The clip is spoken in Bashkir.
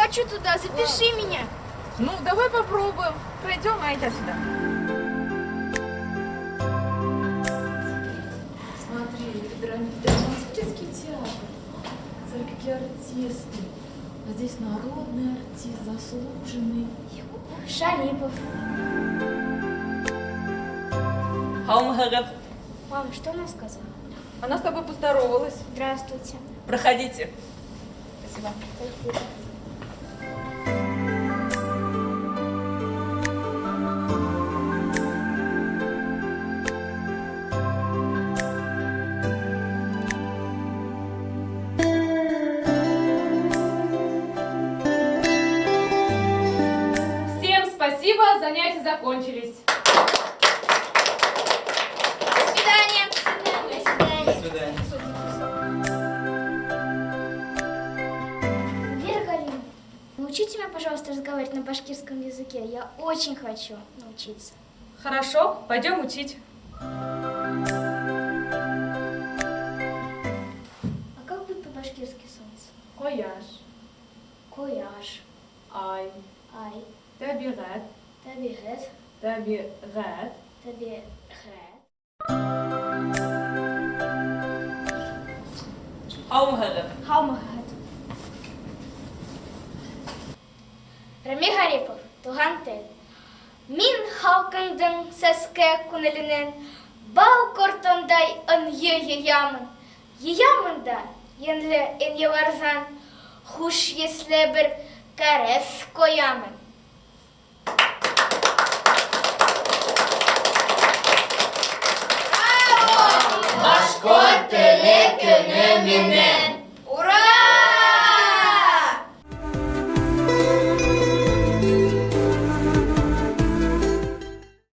хочу туда, запиши меня. Ну, давай попробуем. Пройдем, айда сюда. Смотри, это драматический театр. Смотри, какие артисты. А здесь народный артист, заслуженный. Шарипов. Һаумыһығыҙ. Мама, что она сказала? Она с тобой поздоровалась. Здравствуйте. Проходите. Спасибо. Спасибо. Всем спасибо, занятия закончились. До свидания. До свидания. До свидания. Вера Галина, научите меня, пожалуйста, разговаривать на башкирском языке. Я очень хочу научиться. Хорошо, пойдем учить. А как будет по-башкирски солнце? Ҡояш, Ҡояш. ай, Ай. тәбиғәт, Тәбиғәт. тәбиғәт. Тәбиғәт. Һаумыһығыҙ. Һаумыһығыҙ. Рәми Ғарипов, Туған тел. Мин халҡыңдың сәскә күңеленән бал ҡортондай ынйы йыямын. Йыямын да йәнле ынйыларҙан хуш еҫле бер кәрәҙ ҡоямын.